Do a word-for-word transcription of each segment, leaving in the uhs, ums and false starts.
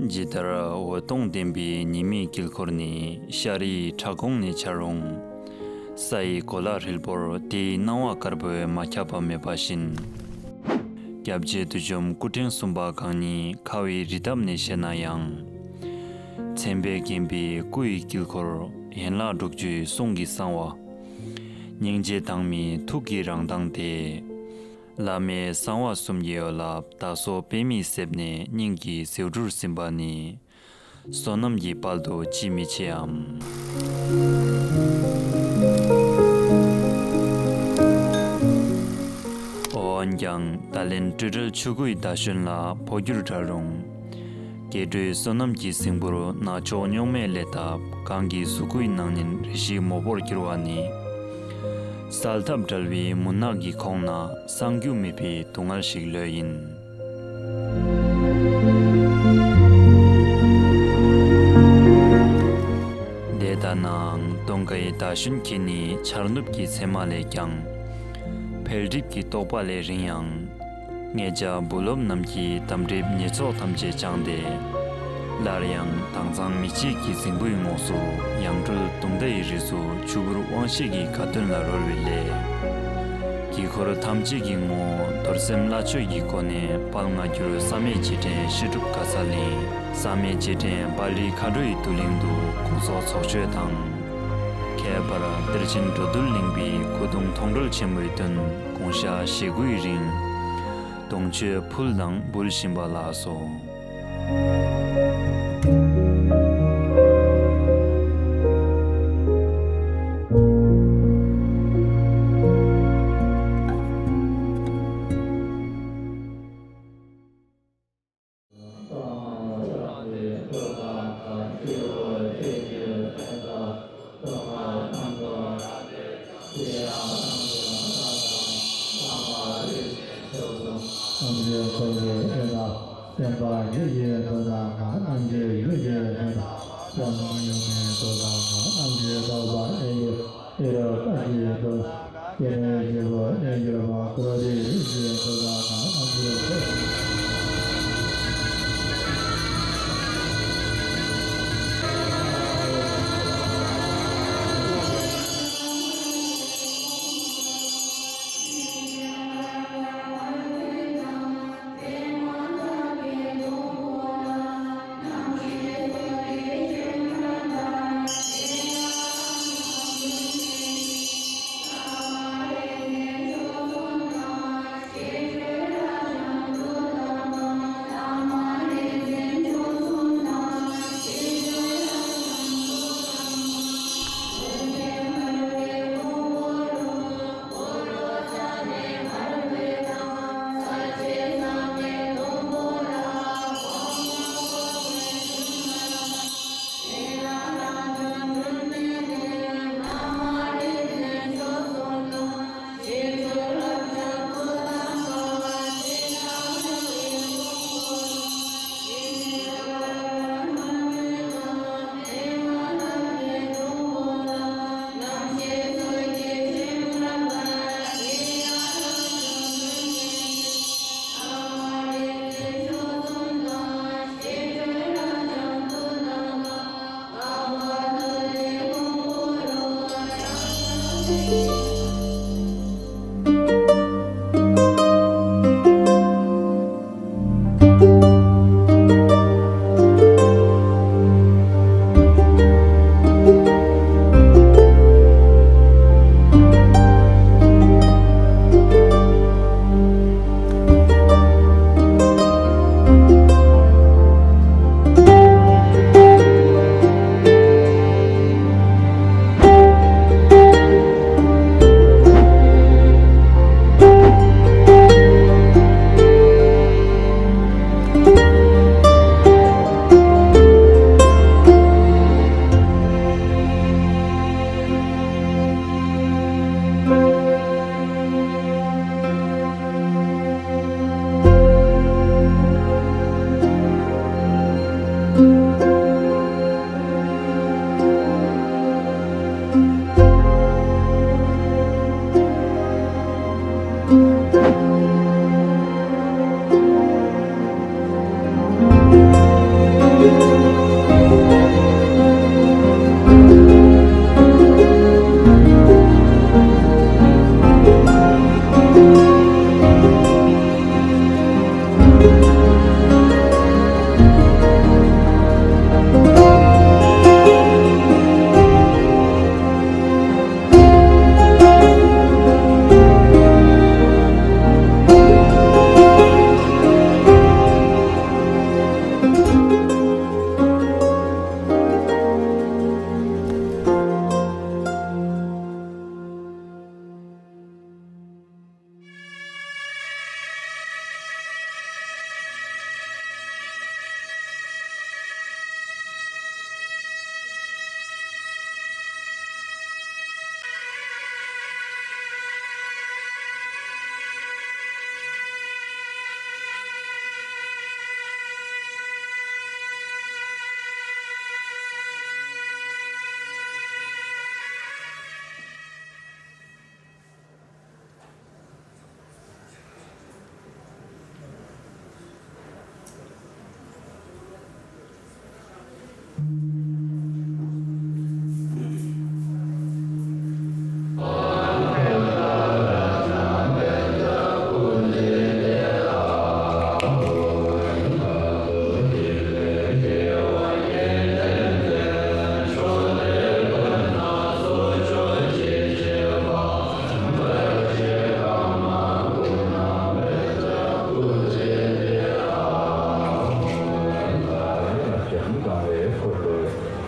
ཇི་ལྟར་འོད་སྟོང་ལྡན་པའི་ཉི་མའི་དཀྱིལ་འཁོར་ནི་ཤར་ཡི་ཕྲག་གོང་ནས་འཆར་རུང་། ས་ཡི་གོ་ལ་ཧྲིལ་པོར་དེའི་སྣང་བ་དཀར་པོས་མ་ཁྱབ་པ་མེད་པ་བཞིན། སྐྱབས་རྗེ་བདུད་འཇོམས་སྐུ་ཕྲེང་གསུམ་པ་གང་ཉིད་ཁ་བའི་རི་འདབས་ནས་བཤད་ན་ཡང་། མཚན་དཔེས་བརྒྱན་པའི་སྐུ་ཡི་དཀྱིལ་འཁོར་ཡན་ལག་དྲུག་ཅུའི་གསུང་གི་གསང་བ། སྙིང་རྗེ་དྭངས་མའི་ཐུགས་ཀྱི་རང་མདངས་ཏེ། བླ་མའི་གསང་བ་གསུམ་གྱི་འོད་རླབས་བདག་སོགས་པད་མའི་གསེབ་ནས་སྙིང་གི་ཟེའུ་འབྲུར་ཟིན་པ་ནི། བསོད་ནམས་ཀྱི་དཔལ་དུ་ཅིས་མི་ཆེའམ། འོན་ཀྱང་ད་ལན་སྤྲོས་བྲལ་ཆོས་སྐུའི་ཟླ་གཞོན་ལ་འཕོ་འགྱུར་འདྲ་རུང་། རྒྱས་སྤྲོས་བསོད་ནམས་ཀྱི་རྫིང་བུར་ནག་ཕྱོགས་རྙོག་མའི་ཀླད་སྟབས་གངས་ཀྱི་གཟུགས་སྐུའི་སྣང་བརྙན་རེ་ཞིག་མོག་པོར་གྱུར་བ་ནི། གསལ་ཐབས་བྲལ་བའི་མུན་ནག་གི་ཁོང་ན་སངས་རྒྱུ་མེད་པའི་སྡུག་བསྔལ་ཞིག་ལོས་ཡིན། དེ་ལྟ་ནའང་སྟོན་ཁའི་ཟླ་གཞོན་ཁྱེད་ནི་འཆར་ནུབ་ཀྱི་མཚན་མ་ལས་ཀྱང་། འཕེལ་འགྲིབ་ཀྱི་རྟོག་པ་ལས་རིང་ཡང་། ངེད་ཅག་བུ་སློབ་རྣམས་ཀྱི་དམ་སྒྲིབ་ཉེས་ཚོགས་ཐམས་ཅད་སྦྱངས་ཏེ། སླར་ཡང་དྭངས་གཙང་མི་ཕྱེད་ཀྱི་རྫིང་བུའི་ངོགས་སུ་ཡང་སྤྲུལ་དུང་ཟླ་ཡི་རིས་སུ་ཆུ་བུར་དབང་ཤེས་ཀྱི་དགའ་སྟོན་ལ་རོལ་བའི་སླད། དཀྱིལ་འཁོར་ཐམས་ཅད་ཀྱི་ངོ་བོ་རྡོར་སེམས་བླ་མཆོད་ཀྱི་སྒོ་ནས་དཔལ་མངའ་གྱུར་བསམ་ཡས་རྗེས་དྲན་བཤད་སྒྲུབ་ག་ས་གླིང་། བསམ་ཡས་རྗེས་དྲན་དཔལ་རི་མཁའ་འགྲོའི་མདོ་གླིང་དུ་དགོངས་རྫོགས་ཚོགས་མཆོད་དང་། ཁྱད་པར་གཏེར་ཆེན་འགྲོ་འདུལ་གླིང་པའི་སྐུ་གདུང་མཐོང་གྲོལ་ཆེན་མོའི་མདུན་དགུང་ཞག་ཞེ་དགུའི་རིང་། གདུང་མཆོད་ཕུལ་དང་འབུལ་བཞིན་པ་ལགས་སོ།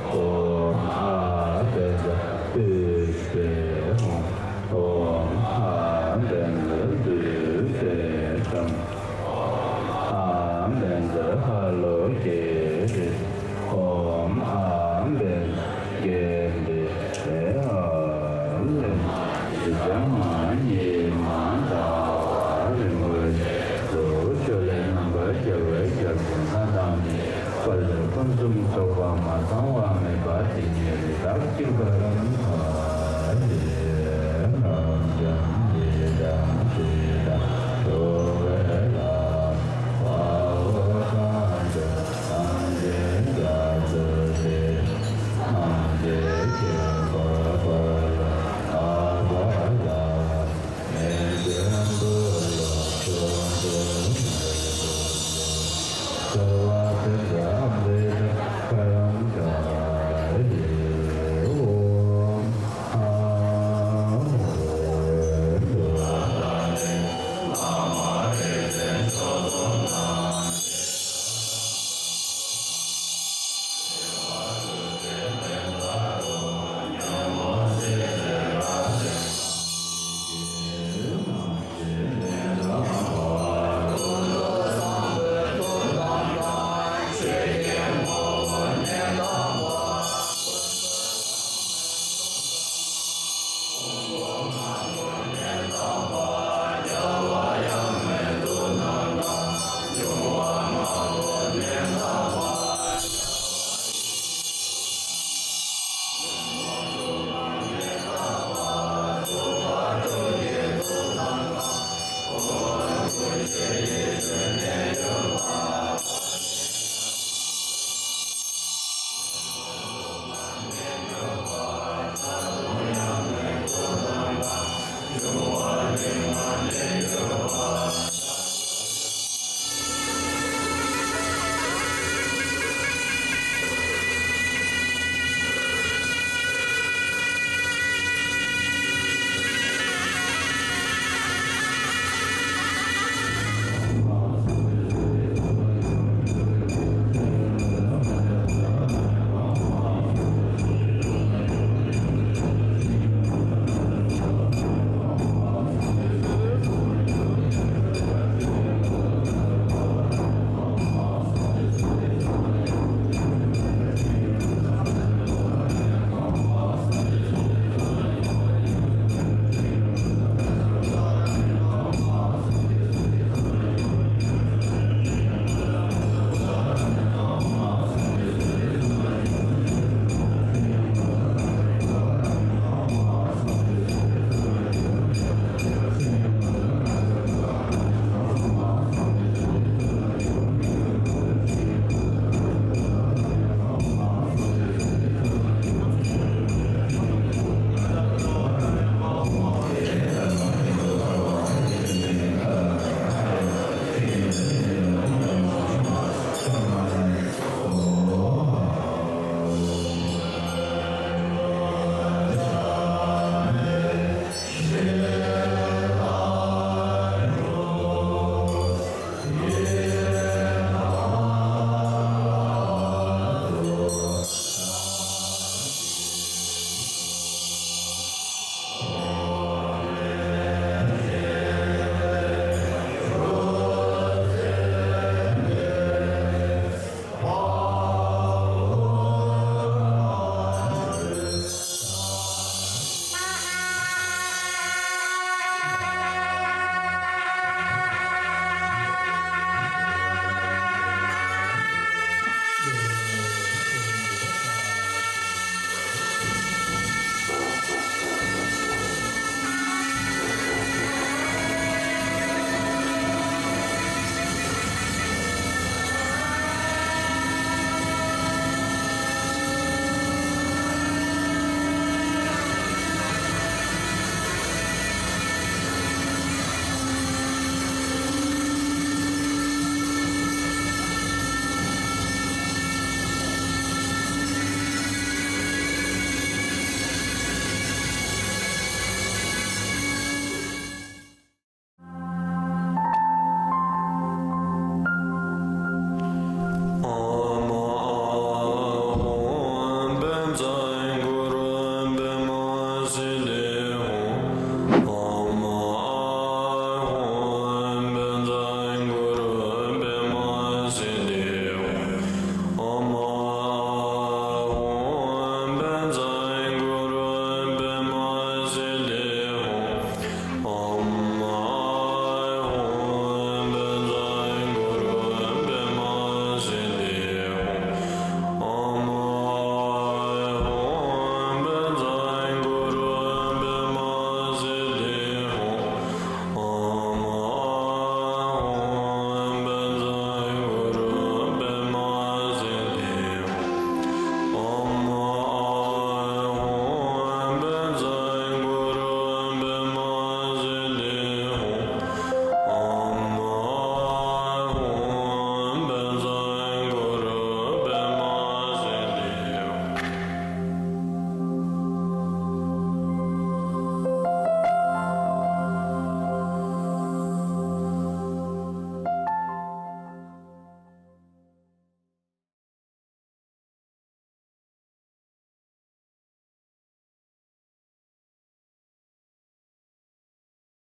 ཨོཾ་ཨ་བཛྲ་ཨུ་ཏེ་ཧོཾ། ཨོཾ་ཨ་བཛྲ་དྷུ་ཏེ་ཏམ། ཨོཾ་ཨ་བཛྲ་ཧ་ལོ་ཀེ་ཏེ། ཨོཾ་ཨ་བཛྲ་ཀེ་ཏེ་ཧ་ལེ། ཕྱི་ལྕང་མ་ཉི་མ་ཟླ་བ་རིན་པོ་ཆེ་རྡོ་རྗེ་ལས་རྣམ་པར་རྒྱལ་བའི་རྒྱལ་པོ་སྣ་དང་ནི། དཔལ་ལྡན་ཕུན་སུམ་ཚོགས་པ་མ་ཚང་བ་མེད་པ་དེ་ཉིད་རི་དྭགས་ཀྱི་བུ་རམ་